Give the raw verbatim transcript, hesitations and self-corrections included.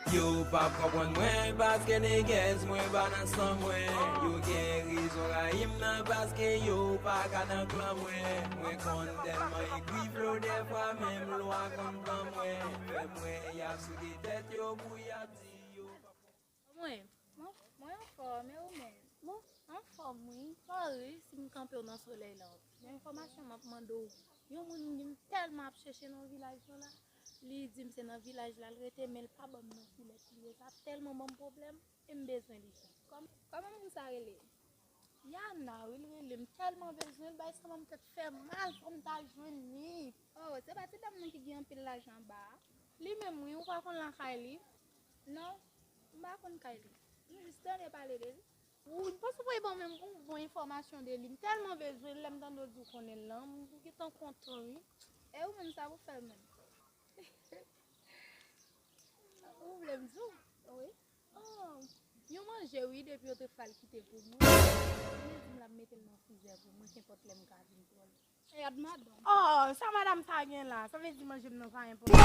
Yo p ap konprann mwen paske negès mwen pa nan san mwen. Yo gen rezon rayi m nan paske yo pa ka nan klan mwen. Mwen konn tèlman ekri flo dèfwa menm lwa konn ban mwen. Fè mwen y ap souke tèt yo pou y ap di yo p ap konprann. Mwen, mwen, mwen anfòm, e ou menm? Bon, anfòm, wi. Sòri si m kanpe w nan solèy la. Yon enfòmasyon m ap mande w. Yon moun m tèlman ap chèche nan vilaj lan la. Li di m se nan vilaj la l rete, men l pa ban m non kilès li ye. Sa ap tèlman ban m pwoblèm, e m bezwen li tou. Kòm-, kòman moun sa rele? Yana, wi, l rele m. Tèlman bezwen l, bay sa ban m tèt fè mal, fò m ta jwenn li. Oh, se pa ti dam nan ki gen anpil lajan anba a? Li menm, wi, ou pa konn lakay li? Non, m pa konn kay li. M jis tande pale de li. Ou, m panse w pral ban m yon bon enfòmasyon de li. M tèlman bezwen l, lè m tande w di w konnen l lan, m gentan kontan, wi. E ou menm, sa pou fè l menm? Ou vle m di w? Wi. Oh, yon manje, wi, depi yo te fè l kite pou nou. Li di m l ap mete l nan frizè pou mwen, kenpòt lè m ka vin pran l. Gad madanm. Oh, sa madanm sa gen la? Sa vle di manje m nan pa enpòtan.